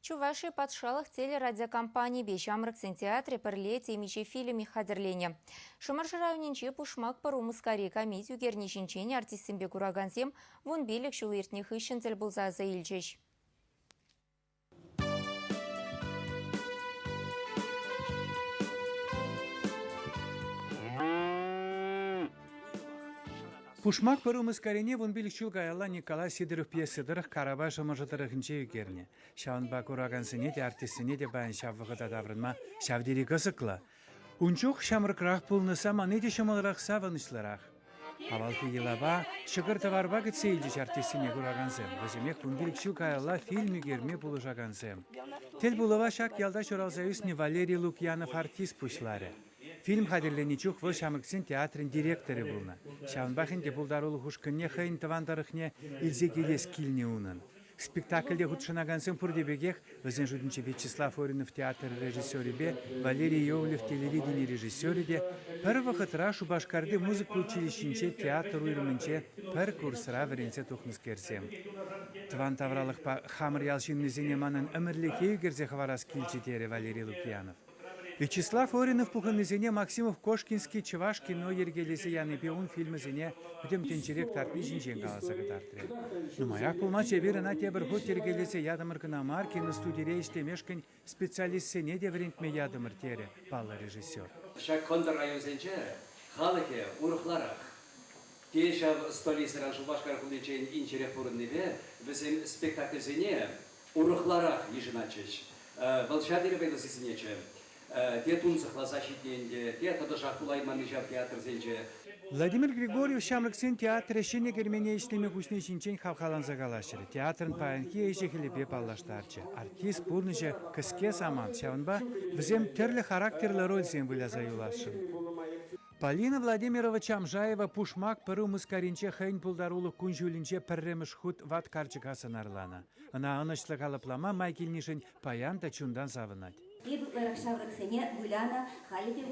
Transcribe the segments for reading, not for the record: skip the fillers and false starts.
Чуваши патшалӑх телерадиокомпанипе Ҫамрӑксен театрӗ пӗрле темиҫе фильм хатӗрленӗ. Шӑмӑршӑ районӗнче Пушмак пӑру мыскари камит ӳкерни ҫинчен артистсемпе куракансем 15 ҫул иртнӗ хыҫҫӑн тӗл пулса аса илчӗҫ. Пушмак пӑру мыскарине 15 ҫул каялла Николай Сидоров пьеси тӑрӑх Карапай Шӑмӑршӑ тӑрӑхӗнче ӳкернӗ. Ҫавӑнпа куракансене те, артистсене те паян ҫав вӑхӑта таврӑнма ҫав тери кӑсӑклӑ. Ун чух ҫамрӑкрах пулнӑ самани те ҫӑмӑлрах, савӑнӑҫлӑрах. Авалхи йӑлапа ҫӑкӑр-тӑварпа кӗтсе илчӗҫ артистсене куракансем. Вӗсемех 15 ҫул каялла фильм ӳкерме пулӑшакансем. Тӗл пулӑва ҫак ялта ҫуралса ӳснӗ Валерий Лукьянов артист пуҫларӗ. Фильм хатӗрленӗ чух вӑл ҫамрӑксен театрӗн директорӗ пулнӑ. Ҫавӑнпах ӗнтӗ пултарулӑх ушкӑнне хӑйӗн тӑван тӑрӑхне илсе килес килнӗ унӑн. Спектакльте хутшӑнакансем пурте пекех, вӗсен шутӗнче Вячеслав Оринов театр режиссерӗпе Валерий Иовлев телевидени режиссерӗ те пӗр вӑхӑтра Шупашкарти музыка училищинче театр уйрӑмӗнче пӗр курсра вӗренсе тухнӑскерсем. Тӑван тавралӑхпа хамӑр ял ҫыннисене манӑн ӗмӗрлӗхе ӳкерсе хӑварас килчӗ, терӗ Валерий Лукьянов. Вячеслав Оринов пухӑннисене Максимов-Кошкинский чӑваш кино йӗркелесе янипе ун фильмӗсене пӗтӗм тӗнчере кӑтартни ҫинчен каласа кӑтартрӗ. Нумаях пулмасть эпир ӑна тепӗр хут йӗркелесе ятӑмӑр кӑна мар, киностудире ӗҫлемешкӗн специалистсене те вӗрентме ятӑмӑр, терӗ паллӑ режиссер. Ҫак кӑнтӑр районсенче халӑхӗ урӑхларах. Те ҫав столицӑран Шупашкар хулинчен инҫерех пурӑннипе вӗсем спектакльсене урӑхларах йышӑнатчӗҫ. Вӑл ҫав тери вӑйлӑ сисӗнетчӗ. Те тунсӑхласа ҫитнӗ ӗнтӗ, те тӑтӑшах пулайманни ҫав театрсенче. Владимир Григорьев ҫамрӑксен театрӗ ҫӗнӗ кермене ӗҫлеме куҫни ҫинчен хавхаланса калаҫрӗ, театрӑн паянхи ӗҫӗ-хӗлӗпе паллаштарчӗ. Артист пурнӑҫӗ кӗске самант, ҫавӑнпа вӗсем тӗрлӗ характерлӑ рольсем выляса юласшӑн. Полина Владимирова Чамжаева пушмак пӑру мыскаринче хӑйӗн пултарулӑх кун-ҫулӗнче пӗрремӗш хут ват карчӑка сӑнарланӑ. Ӑна ӑнӑҫлӑ калӑплама май килнишӗн паян та чунтан савӑнать. Эп ытларах ҫамрӑксене вылянӑ, халӗ те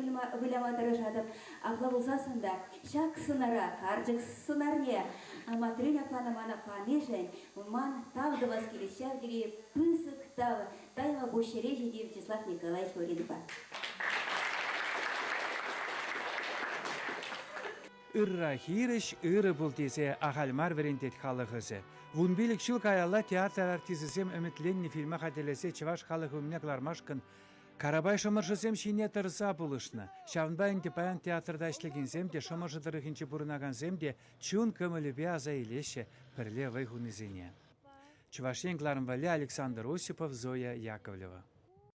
выляма тӑрӑшатӑп. Апла пулсассӑн та ҫак сӑнара, карчӑк сӑнарне Матрёня аппана мана панишӗн ман тав тӑвас килет ҫав тери пысӑк тав. Тайма пуҫ ҫӗре ҫити Вячеслав Николаевич Оринпа. Ырра хирӗҫ ырӑ пул тесе ахаль мар вӗрентет халӑх ӑсӗ. 15 ҫул каялла театр артисчӗсем ӗмӗтленнӗ фильма хатӗрлесе чӑваш халӑхӗ умне кӑлармашкӑн Карапай Шӑмӑршӑсем ҫине тӑрса пулӑшнӑ. Ҫавӑнпа ӗнтӗ паян театрта ӗҫлекенсем те, Шӑмӑршӑ тӑрӑхӗнче пурӑнакансем те чун кӑмӑлӗпе аса илеҫҫӗ пӗрле вӑй хунисене. Чӑваш Ен кӑларӑм валли Александр Осипов, Зоя Яковлева.